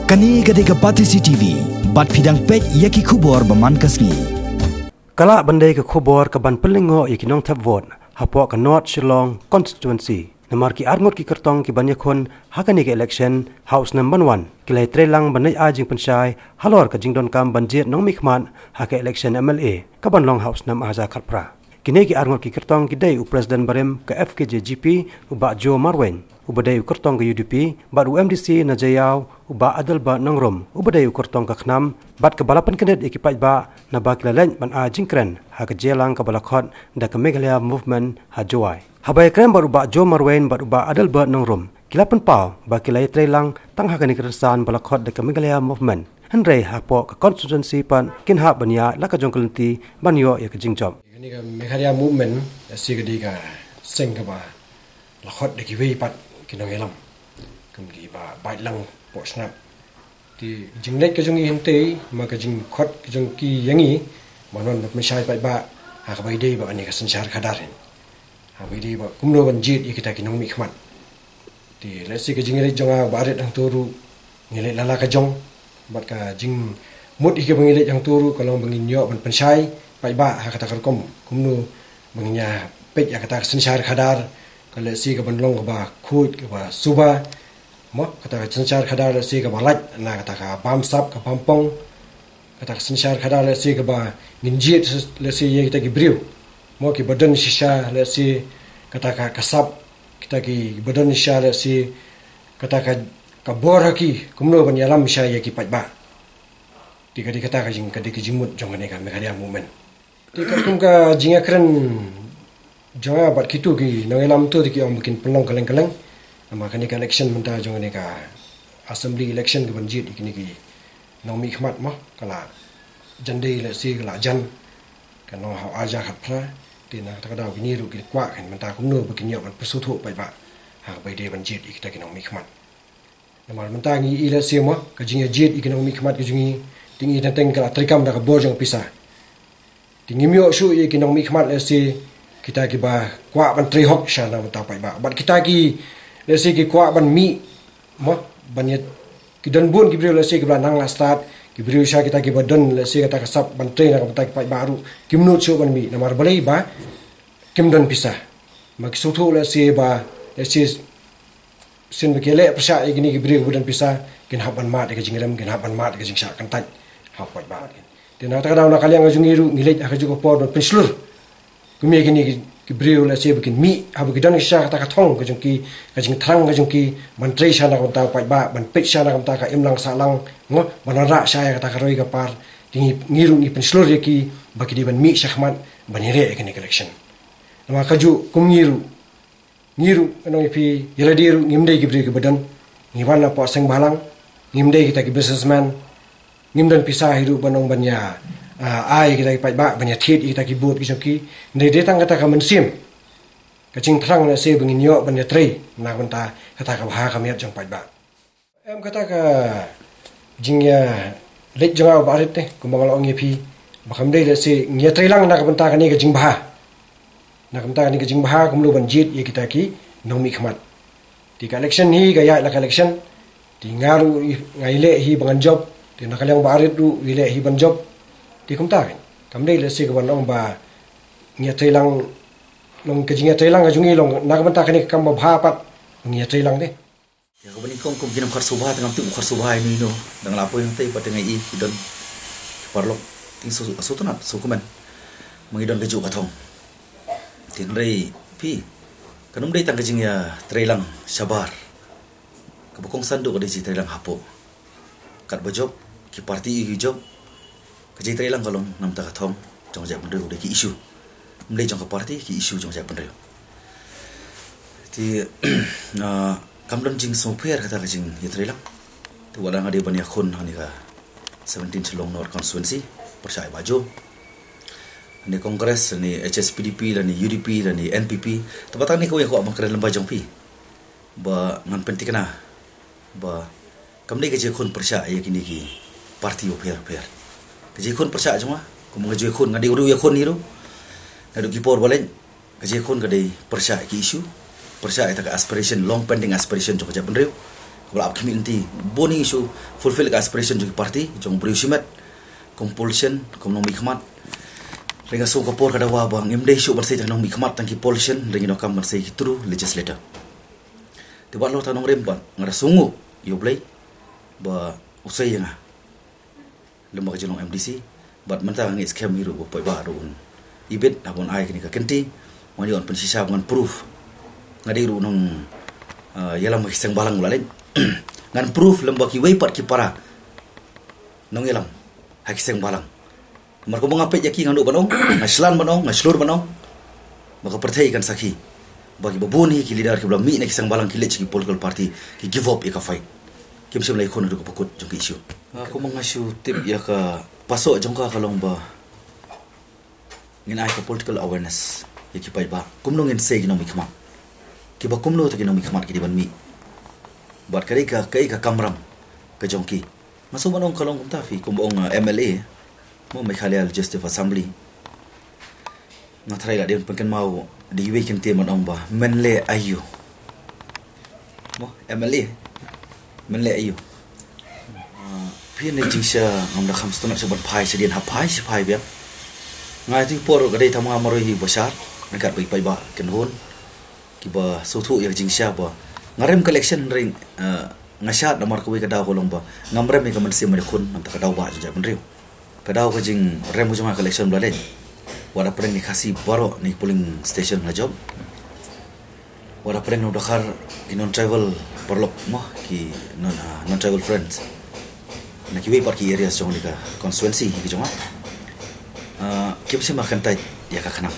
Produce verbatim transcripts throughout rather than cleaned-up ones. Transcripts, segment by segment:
Kane ka dei ka Batesi T V, bad phi dang peit ïa ki khubor ba man ka sngi. Ka lah ban dei ka khubor ka ban pynlyngngoh ïa ki nongthep vote hapoh ka North Shillong constituency. Namar ki arngut ki kyrtong ki ban ïakhun ha kane ka election ha u snem ban wan, ki la ïatreilang ban leit ai jingpynshai halor ka jingdonkam ban jied nongmihkhmat ha ka election M L A ka ban long ha u snem ar hajar khatphra. Kine ki arngut ki kyrtong ki dei u President barim ka F K J G P, u Bah Joe Marwein, uba dei u kyrtong ka U D P, bad u M D C na Jaïaw, u Bah Adelbert Nongrum, uba dei u kyrtong ka KHNAM, bad kaba la pynkyndit ïa ki paidbah naba ki la leit ban ai jingkren ha ka jingïalang kaba la khot da ka Meghalaya Movement ha Jowai. Haba ïakren bad u Bah Joe Marwein bad u Bah Adelbert Nongrum, ki la pynpaw ba ki la ïatreilang tang ha kane ka rynsan ba la khot da ka Meghalaya Movement. Hynrei hapoh ka constituency pat kin hap ban ïaid la ka jong ka lynti ban ïoh ïa ka jingjop. Kane ka Meghalaya Movement, lehse ka dei ka seng kaba la khot da kiwei pat ki nongïalam kum ki ba bad lang poh shnat. Te jingleit ka jong ngi hangtei, ma ka jingkhot ka jong ki ïa ngi ban wan ban pynshai paidbah ha kaba ïadei bad kane ka synshar khadar hi. Ha kaba ïadei bad kumno ban jied ïa kita ki nongmihkhmat. Te lehse ka jingleit jong nga bad rit hangto ruh, ngi leit la la ka jong, bad ka jingmut hi kaba ngi leit hangto ruh ka long ba ngin ïoh ban pynshai paidbah ha kata ka rukom kumno ba ngin ïa peit ïa kata ka synshar khadar, ka lehse ka ban long kaba khuid kaba suba. Mo, kata ka synshar khadar lehse kaba lait na kata ka bamsap ka bampong. Kata ka synshar khadar lehse kaba ngin jied lehse ïa kita ki briew, mo, kiba don shisha lehse kata ka kasap, kita kiba don shisha lehse kata ka, ka bor ha ki kumno ban ïalam shisha ïa ki paidbah. Te ka dei kata ka jing, ka dei ka jingmut jong kane ka Meghalaya Movement. Te katkum ka jingïakren jong nga bad kito ki nongïalam to, te ki ong ba kin pynlong kylleng kylleng. Namar kane ka election mynta jong kane ka assembly election ka ban jied ïa kine ki nongmihkhmat, mo, ka la jan dei lehse ka la jan, ka long ha u ar hajar khatphra. Te na kata ka daw kine ruh ki kwah kan mynta kumno ba kin ïoh ban pynsngewthuh paidbah ha kaba ïadei ban jied ïa kita ki nongmihkhmat. Namar mynta ngi i lehse, mo, ka jingïajied ïa ki nongmihkhmat ka jong ngi, te ngi teng teng ka la treikam da ka bor jong pisa. Te ngim ïoh shuh ïa ki nongmihkhmat lehse kita kiba kwah ban trei hok sha na ka bynta paidbah. Bad kita ki lehse ki kwah ban mih, mo, ban ïa, ki don bun ki briew lehse kiba la nang la stad, ki briew sha kita kiba don lehse kata ka sap ban trei na ka bynta ki paidbah ruh kim nud shuh ban mih namar balei ba kim don pisa. Ma ki sngewthuh lehse ba lehse shisien ba ki leh pyrshah ïa kine ki briew kiba don pisa, kin hap ban mad ïa ka jingrem, kin hap ban mad ïa ka jingshah kyntait ha u paidbah. Te na kata ka daw na ka liang ka jong ngi ruh ngi leit ha kajuh ka por ban pynshlur kum ïa kine ki, ki briew lehse ba kin mih, haba ki don shisha kata ka thong ka jong ki, ka jingthrang ka jong ki ban trei sha na ka bynta u paidbah, ban peit sha na ka bynta ka imlang sahlang, mo, ban wanrah sha ïa kata ka roi ka par. Te ngi, ngi ruh ngi pynshlur ïa ki ba ki dei ban mih shakhmat ban ïaleh ïa kane ka election. Namar kajuh kum ngi ruh, ngi ruh, ngan ong ïa phi, ïa lade ruh ngim dei ki briew kiba don. Ngi wan napoh seng bhalang, ngim dei kita ki businessman. Ngim don pisa hi ruh ban ong ban ïa, ah, ai kita ki paidbah, ban ïa thied ïa kita ki vote ki jong ki. Hynrei dei tang kata ka mynsiem, ka jingthrang lehse ba ngin ïoh ban ïa trei na ka bynta kata ka bha ka miat jong paidbah. Em, kata ka jingïaleit jong nga u Bah Rit te, kumba nga la ong ïa phi, ba kam dei lehse ngi ïatreilang na ka bynta kane ka jingbha. Na ka bynta kane ka jingbha kumno ban jied ïa kita ki nongmihkhmat. Te ka election hi ka ïaid la ka election. Te nga ruh i, nga ïaleh hi ba ngan jop. Te na ka liang u Bah Rit ruh u ïaleh hi ban jop. Te kumta kan, kam dei lehse ka ban ong ba ngi ïatreilang, long ka jingïatreilang ka jong ngi long na ka bynta kane ka kam ba bha pat, ngi ïatreilang te. Ïa kaba nyngkong kum ki nongkhot sngewbha te ngam tip u khot sngewbha ïano ïano. Dang la poi hangtei pat te nga i ki don ki paralok. Te sngewtynnat sngewkmen ba ngi don kajuh ka thong. Te hynrei phi, kan ym dei tang ka jingïatreilang shabar. Kaba kongsan duh ka dei jingtreilang hapoh. Katba jop, ki party ki jop, ka jingtreilang ka long na ka bynta ka thong jong ka jaitbynriew, dei ki issue. Ym dei jong ka party, ki issue jong ka jaitbynriew. Te, ah, kam don jingsngewpher kata ka jingïatreilang. Te wat la nga dei ban ïakhun ha kane ka seventeen Shillong North Constituency, pyrshah ïa Bah Joe. Lane Congress, lane H S P D P, lane U D P, lane N P P. Te ba tang kane kawei nga kwah ban kren lyngba jong phi. Ba ngan pynthikna ba kam dei ka jingïakhun pyrshah ïa kine ki party bapher bapher. Ka jingïakhun pyrshah jong nga, kumba nga ju ïakhun, nga dei u riewïakhun hi ruh. Naduh ki por ba leit, ka jingïakhun ka dei pyrshah ïa ki issue, pyrshah ïa kata ka aspiration, long pending aspiration jong ka jaitbynriew. Ba la ap khmih lynti, bun hi shu fulfill ka aspiration jong ki party, jong u briew shimet, kum politician, kum nongmihkhmat. Hynrei nga sngew ka por ka dawa ba ngim dei shuh ban sei tang nongmihkhmat, tang ki politician, hynrei ngi donkam ban sei ki true legislator. Te bad halor tang nongrim bad nga da sngewnguh ïa U Blei ba u sei ïa nga lem bad ka jinglong M D C. Bad mynta nga ngeit skhem hi ruh ba u paidbah ruh un ibit haba un ai kane ka kynti. Ngan ïoh ban pynshisha ba ngan proof. Nga dei ruh nong, ah, ïalam ha ki seng balang, u la leh. Ngan proof lem bad kiwei pat ki para nongïalam ha ki seng balang. Namar kumba nga peit ïa ki, nga nud ban ong, nga shlur ban ong, nga shlur ban ong ba ka pyrthei kan sakhi ba kiba bun hi ki leader kiba la mih na ki seng balang, ki leit sha ki political party, ki give up ïa ka fight. Kim shym la ïakhun haduh ka bakut jong ki issue. Ah, kumba nga shu tip ïa ka pasoh jong ka ka long ba ngin ai ka political awareness ïa ki paidbah. Kumno ngin sei ki nongmihkhmat? Kiba kumno te ki nongmihkhmat ki dei ban mih? Bad ka dei ka, ka dei ka kamram ka jong ki. Nga sngew ban ong ka long kumta phi, kumba ong, ah, M L A, mo, Meghalaya Legislative Assembly. Nga tharai la dei ban pynkynmaw da kiwei ki ktien ban ong ba, men leh aïu? Mo, M L A, men leh aïu? Ah, phi ne jingshisha ngam da kham sngewtynnat shuh ban phai shadien, hap phai shi phai biang. Nga ïa tu ki por ka dei tang ma nga marwei hi ba shar, ryngkat bad ki paidbah kynhun kiba sngewthuh ïa ka jingshisha ba nga rem ka election, hynrei, ah, nga shad namar kawei ka daw ka long ba ngam rem ïa ka mynsiem ban ïakhun na ka bynta ka daw ba jong jaitbynriew. Ka daw ka jingrem ka jong nga ka election ba la leit, wat hapdeng ki Khasi baroh na ki polling station la jop, wat hapdeng na u dkhar ki non-tribal paralok mo, ki non, ah, non-tribal friends na kiwei pat ki areas jong kane ka constituency hi ka jong nga. Ah, kim shym la kyntait ïa ka KHNAM.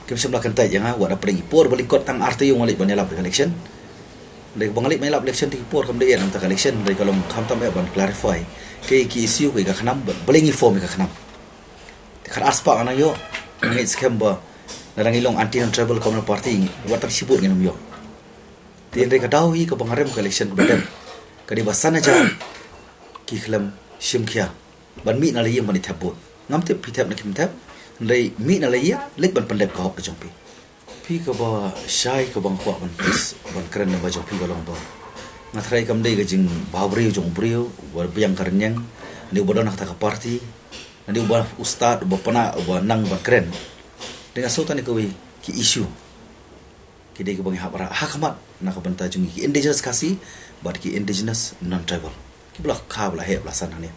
Kim shym la kyntait ïa nga, wat hapdeng ki por ba lyngkot tang ar taïew nga leit ban ïalap ïa ka election. Hynrei ba nga leit ban ïalap election te ki por kam dei ïa na ka bynta ka election, hynrei ka long khamtam ïa ban clarify kaei ki issue, kaei ka KHNAM, balei ngi form ïa ka KHNAM. Te khadar spah nga nang ïoh, nga ngeit skhem ba lada ngi long anti non-tribal communal party, wat tang shi vote ngin ym ïoh. Te hynrei ka daw hi kaba nga rem ka election kaba dep, ka dei ba san hajar ki khlem shim khia ban mih na la ïing ban ïa thep vote. Ngam tip phi thep ne kim thep, hynrei mih na la ïing, leit ban pyndep ka hok ka jong phi. Phi, kaba shai kaba nga kwah ban, ban kren lyngba jong phi ka long ba nga tharai kam dei ka jingbhabriew jong u briew uba biang ka rynïeng, ne uba don ha kata ka party, ne uba u stad, uba pynah, uba nang ban kren. Te nga sngew tang ne kawei ki issue ki dei kaba ngi hap rah ha khmat na ka bynta jong ki indigenous Khasi bad ki indigenous non-tribal kiba la kha, ba la heh, ba la san hangne.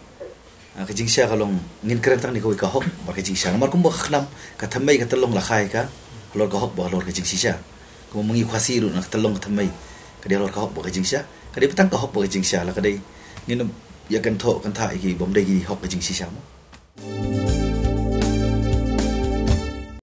Ah, ka jingshisha ka long ngin kren tang ne kawei ka hok bad ka jingshisha. Namar kumba ka KHNAM ka thymmei ka tyllong la kha ïa ka halor ka hok bad halor ka jingshisha. Kumba ma ngi Khasi ruh na ka tyllong ka thymmei ka dei halor ka hok bad ka jingshisha. Ka dei ba tang ka hok bad ka jingshisha la ka dei, ngin ym ïa kynthoh kynthah ïa ki bym dei ki hok ka jingshisha mo.